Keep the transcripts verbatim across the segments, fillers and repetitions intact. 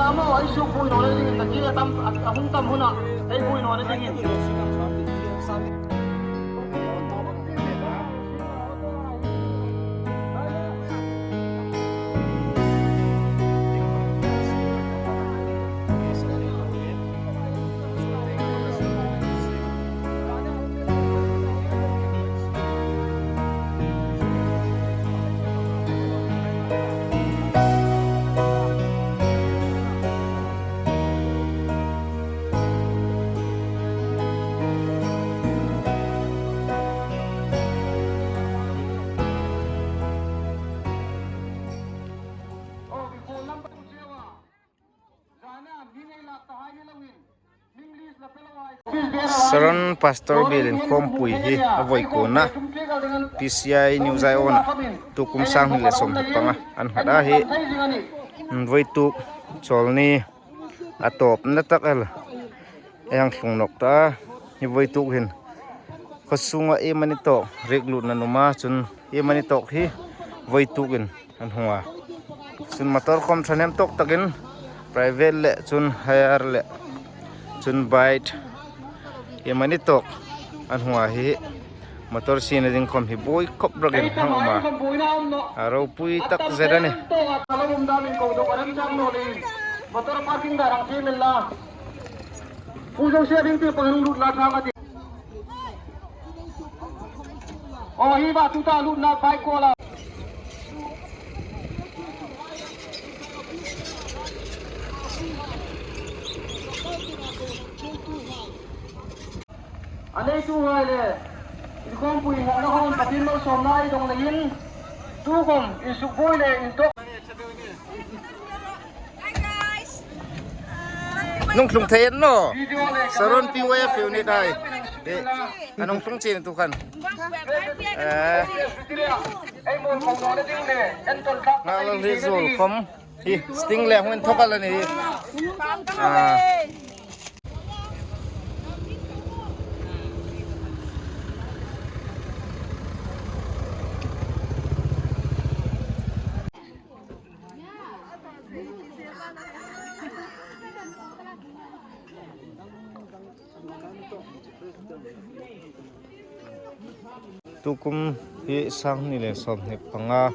Tamo, ei suk buoi nawna dingin, ta ki a tam, a, a hung tam huna, ei buoi nawna dingin. Saron Pastor Biel inkhawmpui hi a vawi kuona P C I New Zion-a tukum sang hni le sawmhni panga an nghat a hi. Vawituk Chawlni a tawpna tak el ei hang tlung nawk ta a. Hi vawituk hin khaw sunga iemani tawk riek lutna an um a, chun iemani tawk hi vawituk in an hung a. Chun motor khawm thahnem tawk takin private le chun hire le chun bike iemani tawk an hung a hi. Motor sina ding khawm hi buoi khawp rakin hang um a. A ropui tak zet a nih. Motor parking darang thei mei la. Pu Joseph Ingti pang lutna thang a ti. Aw, hi va tuta lutna bai ko la. A neituhai le inkhawmpui nghatna khawm Pathien malsawmna ei dong leiin, tukhawm insukbuoi le intok. Nung tlung thei naw. Saron P Y F unit hai. Eh, a nung tlung chin tu khan. Eh. Nga lo le zol khawm. Hi, sting le hung inthawk a la ni hi. Ah. Tukum hi sang hni le sawmhni panga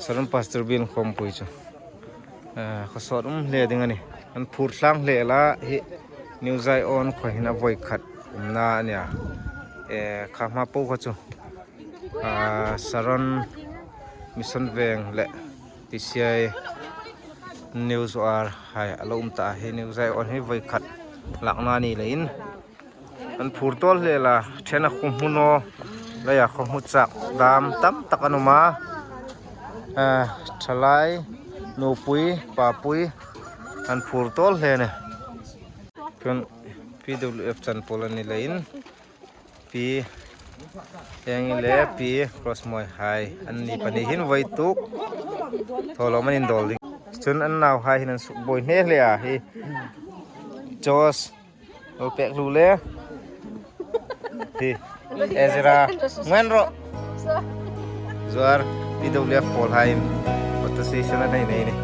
Saron Pastor Biel inkhawmpui chu, eh, khaw sawt um hle ding a nih. An phur tlang hle la hi New Zion khaw hin a vawi khat umna a nia. Eh, kha hma po kha chu, ah, Saron Mission Veng le T C I New Zuar hai a lo um ta a hi. New Zion hi vawi khat lakna ni leiin an phur tawl hle la, ṭhen a khaw hmu naw leia khaw hmu chak dam tam tak an um a. Eh, ṭhalai, nupui, papui an phur tawl hle a nih. Chun P W F chanpuol a ni leiin Pi Engi le Pi Crossmoi hai an ni pahni hin vawituk thawlawm an indawl ding. Chun an nauhai hin an sukbuoi hne hle a hi. Jos, lo pek hlu le. Hi. Ezra. Ngwen ro. Zuar, P W F pawl hai in photo session a nei nei ni.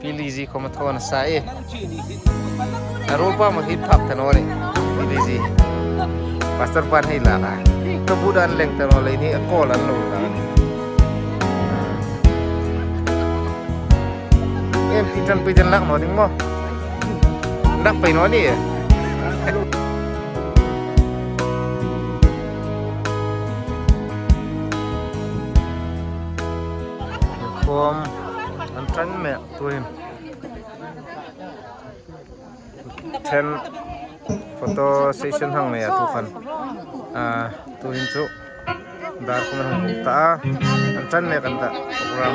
Pi Lizzy khawm a thaw nasa e. A ruol pa ma hi phak ta naw ni. Pi Lizzy. Pastor pan hei la ka. Ka bu dan leng ta naw lei ni a kawl an lo la. Em pi tan pi tan lak naw ding maw. Lak pei naw ni e. Khawm an ṭan mek tuhin. Ṭhen photo session hang nei a tu khan. Ah, tuhin chu dar khawm an hung buk ta a. An ṭan mek an ta program.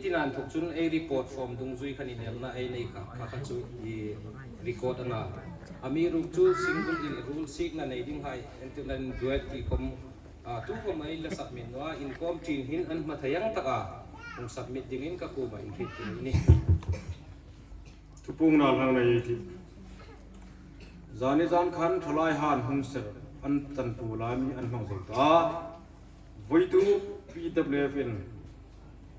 Tin an thawk chun ei report form dungzui khan inelna ei nei kha, kha, kha chu i record a na. Amiruokchu single in ruol sikna nei dinghai entirnan duet ti khom, a, tu khom ei la submit naw a, inkhawm ṭin hin an hma thei ang taka hung submit dingin ka kuoma inhriettir a nih. Thupuongna hang nei ei tih. Zani zan khan thalai han hun ser an chanpuol a mi an hmang zo ta. Voituk P W F in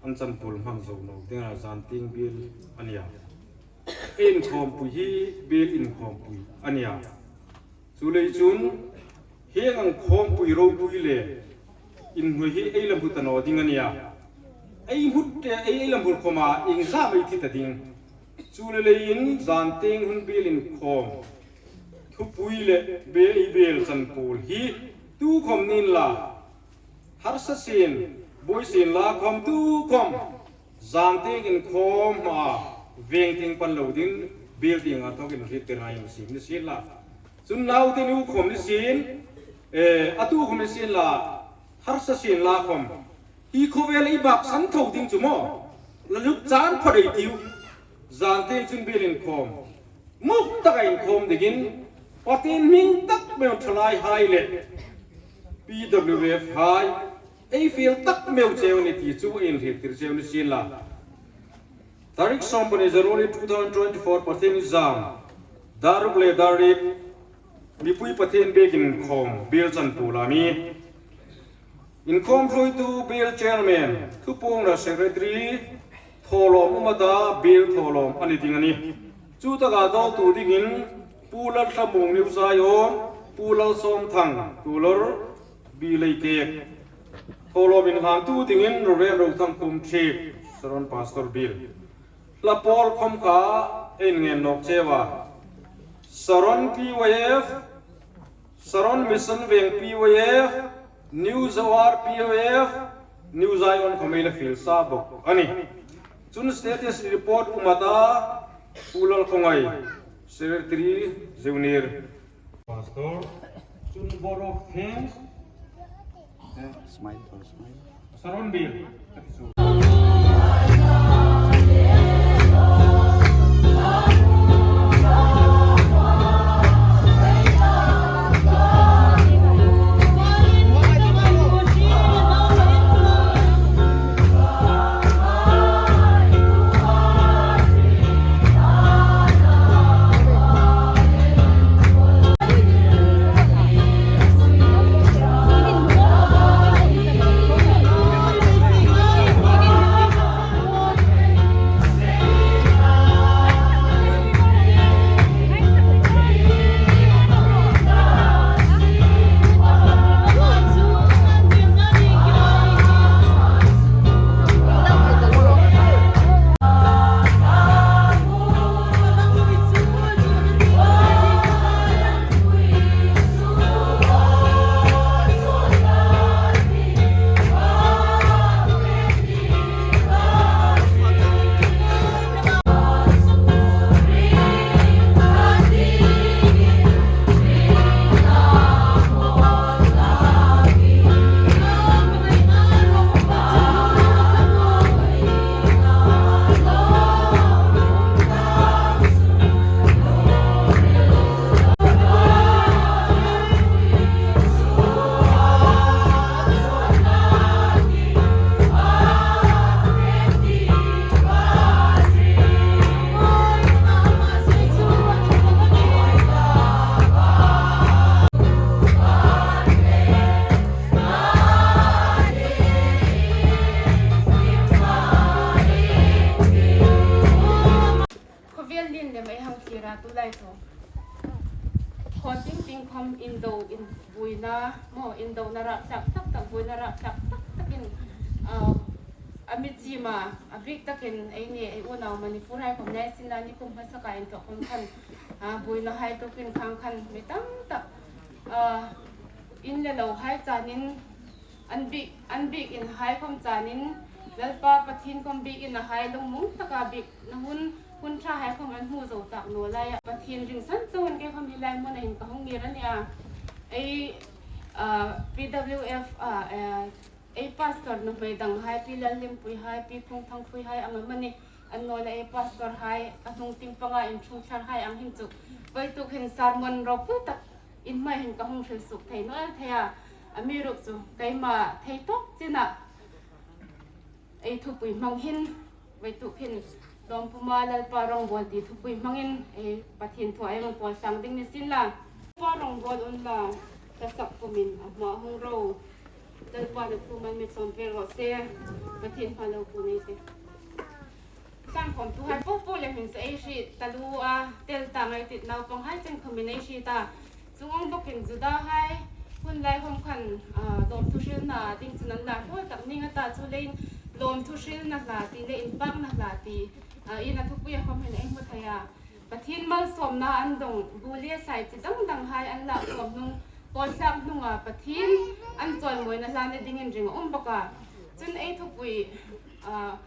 an chanpuol hmang zo naw dinga zan tieng biel a nih a. Inkhawmpui hi biel inkhawmpui a nih a. Chuleiin chun hieng ang khawmpui ropui le inhnuoi hi ei la hmu ta naw ding a nih a. Ei hmu te ei, ei la hmu khoma iengzam ei thi ta ding. Chuleiin zan tieng hun biel inkhawm thupui le biel, biel chanpuol hi tu khom ni inla, harsa sien, buoi sien la khom tu khom zan tieng inkhawm hma veng tieng pan lo ding, biel tieng a thawk inhriettirna ei siem ni sien la. Chun naute nu khom ni sien, eh, a tu khom ni sien la, harsa sien la khom. Hi khawvel ei baksan tho ding chu maw. La luk chan phawt ei tiu. Zan tieng chun biel inkhawm muk taka inkhawm dingin, Pathien hming tak meu thalaihai le P W F hai ei fiel tak meu cheu ni ti chu inhriettir cheu ni sien la. Tarik sawm pahni January two thousand twenty-four Pathienni zan, dar ruk le dar riet, mipui Pathien biekin inkhawm biel chanpuol a mi. Inkhawm hruoitu biel chairman, thupuongna secretary, thawlawm um a ta biel thawlawm a ni ding a nih. Chu taka dawltu dingin Pu Lalthlamuong New Zion, Pu Lalsawmthang Tuolor, Biel Leikek. Thawlawm inhlangtu dingin Reverend Rothangkhum Thiek, Saron Pastor Biel. Hla pawl khom kha ei ngen nawk cheu a. Saron P Y F, Saron Mission Veng P Y F, New Zawar P Y F, New Zion khom ei la fiel sa bawk a nih. Chun status report um a ta, Pu Lalkhawngai, Secretary Junior. Pastor, chun vote of thanks. Smile, smile. Saron Biel. Khawvel lien lem ei hang thlir a, tulai chu. Khaw ting ting khom indo in buoina, maw, indona rapthlak tak tak, buoina rapthlak tak takin, ah, a mi chim a, a bik takin ei ni, ei unau Manipur hai khom nei sin la ni kum hmasa ka inthawk khom khan, ah, buoina hai tukin khang khan mi tam tak, ah, in le lo hai chanin, an bik, an bik in hai khom chanin, Lalpa Pathien khom bik in a hai lungmuong taka bikna hun, hun ṭha hai khom an hmu zo tak naw laia Pathien ring san chauin kei khom hi lai hmuna hin ka hung ngir a nih a. Ei, ah, P W F, ah, eh, Ei pastor nuhmei danghai, Pi Lallimpui hai, Pi Phungthangpui hai ang amani, annawleh ei pastor hai, a hnung tieng panga inṭhungthlar hai ang hin chu, vawituk hin sermon ropui tak in hmai hin ka hung hril suok thei naw el thei a, amiruokchu keima thei tawk china ei thupui hmang hin, vawituk hin lawm puma Lalpa rawngbawl ti thupui hmangin ei Pathien thua ei hung pawl sang ding ni sienla. Lalpa rawngbawl unla, hla sak pumin a hma hung ro. Lalpa'n a thu mal mi sawm pêk raw se. Pathien hma lo pu nei se. Sang khawmtuhai popo le hmin se ei hriet taluo a, tel ta ngai ti naupanghai chen khawmin ei hriet a. Chuong ang bawkin Judahai, hun lai khawm khan, a, lawmthu hrilna ding chun an la hrawl tak ning a ta, chuleiin lawmthu hrilna hla ti le inpakna hla ti, a, in a thupuia khawm hin ei hmu thei a. Pathien malsawmna an dawng, bu le thlai chi dang danghai an la khawm hnung, pawl thlak hnunga Pathien an chawimawina hla ne dingin ring a um bawk a. Chun ei thupui, a,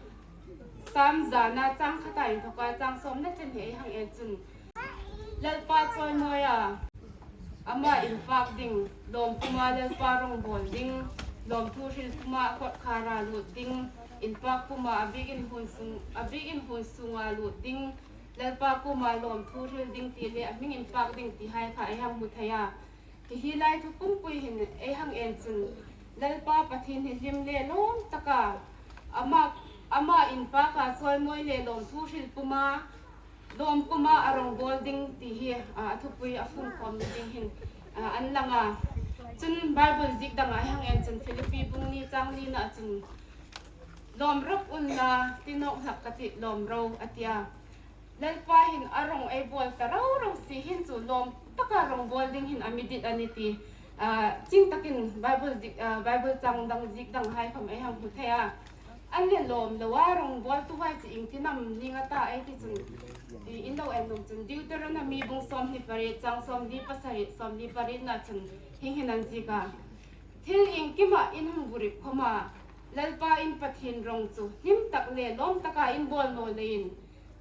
Sam zana chang khata inthoka chang sawmna chen hi ei hang en chun, Lalpa chawimawi a, ama inpak ding, lawm puma Lalpa rawngbawl ding, lawmthu hril puma a kawtkhara lut ding, inpak puma a bikin hun sung, a bikin hun sunga lut ding, Lalpa puma lawmthu hril ding ti le a hming inpak ding tihai kha ei hang hmu thei a. Hi hi lai thu pumpui hin ei hang en chun, Lalpa Pathien hi hlim le lawm taka, ama, ama inpaka chawimawi le lawmthu hril puma, lawm puma a rawngbawl ding ti hi, a, a thupui a fun khawm ni ding hin, a, an lang a. Chun Bible ziek danga ei hang en chun Philippi bung li chang lina chun, lawm rawp unla, ti nawk hlak ka tih lawm ro, a ti a. Lalpa hin a rawng ei bawl ta rau rau si hin chu lawm taka rawngbawl ding hin a mi dit a ni ti, a, chieng takin Bible ziek, a, Bible chang dang ziek danghai khawm ei hang hmu thei a. An le lawm loa rawngbawltuhai chu ieng tin am ning a ta ei ti chun, i, in lo en nuom chun Deuteronomy bung sawmhni pariet chang sawmli pasari, sawmli parietna chun hieng hin an ziek a. Thil iengkima in hung buoipui khawma, Lalpa in Pathien rawng chu hlim tak le lawm taka in bawl naw leiin,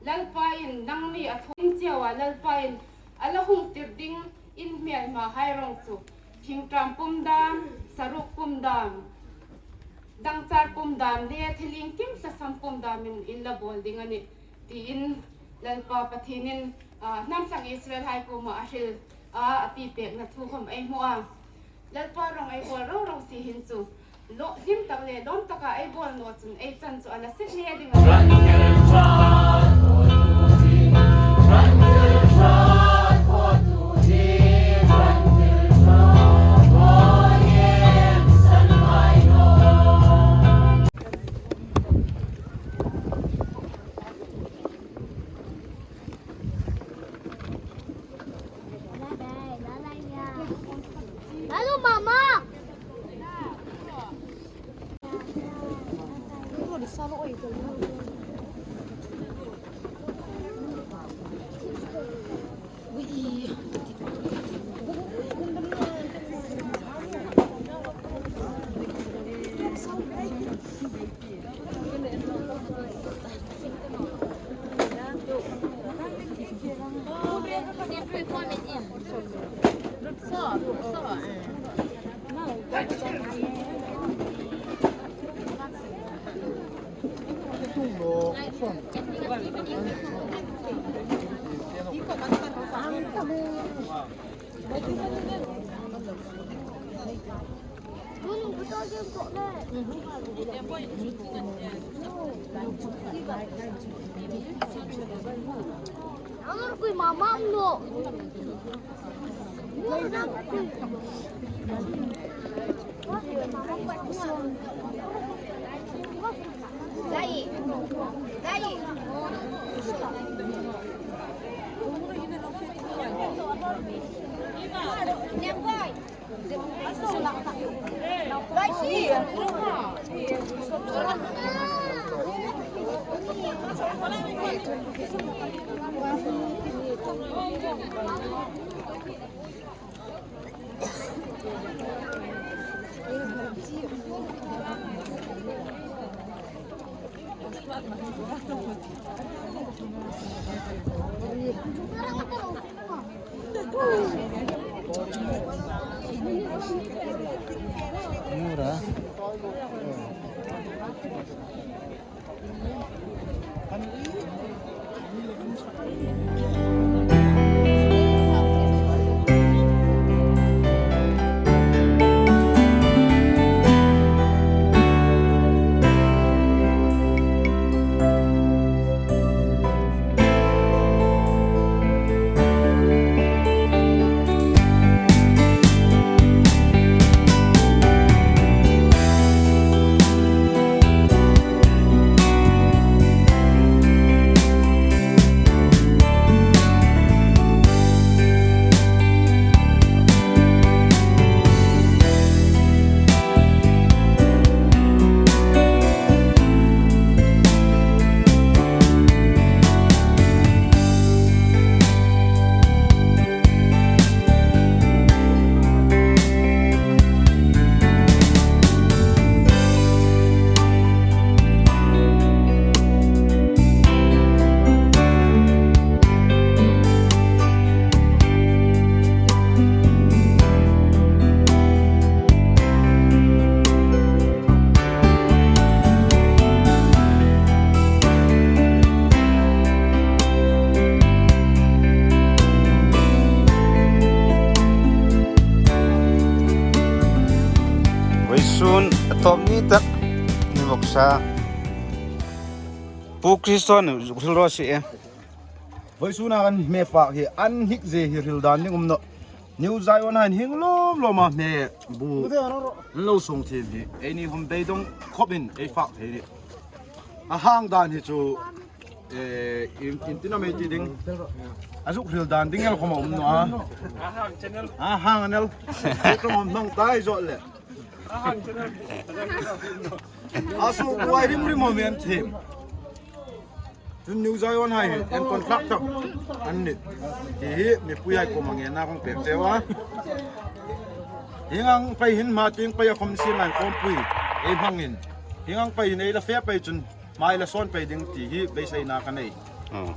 Lalpa in nangni a thaw in chiau a, Lalpa in a la hung tir ding in hmelmahai rawng chu, thingtang pum dam, saruk pum dam, dangchar pum dam le thil iengkim tlasam pum damin in la bawl ding a nih, tiin Lalpa Pathienin, a, hnam thlang Israelhai kuoma a hril a, a ti pekna thu khawm ei hmu a. Lalpa rawng ei bawl rau rau si hin chu, lo, hlim tak le lawm taka ei bawl naw chun ei chan chu a la se hle ding a nih. Hello, Mama. Vawisun a tawp ni tak ni bawk sa. Pu Kristo ni zuk hril raw se. Vawisun a kan hme fak hi an hnik zie hi hril dan ding um nawh. New Zion-hai hin hing lawm lawm a hme bu an lo sung thiem hi. Eini khawm beidong khawpin ei fak thei hi. A hang dan hi chu, eh, in, in tina mei ti ding. A zuk hril dan ding el khawm a um nawh a. A hang an el. Ei ṭawng hmang tai zawh le. A suk buai rim rim hmang thiem. Chun New Zion-hai hi enkawl hlak tak an nih ti hi mipuihai kuoma ngenna kan pek cheu a. Hieng ang pei hin hma tieng pei a khawm sin lai khawmpui ei hmangin, hieng ang pei hin ei la fe pei chun hma ei la sawn pei ding ti hi beiseina ka nei. Oh.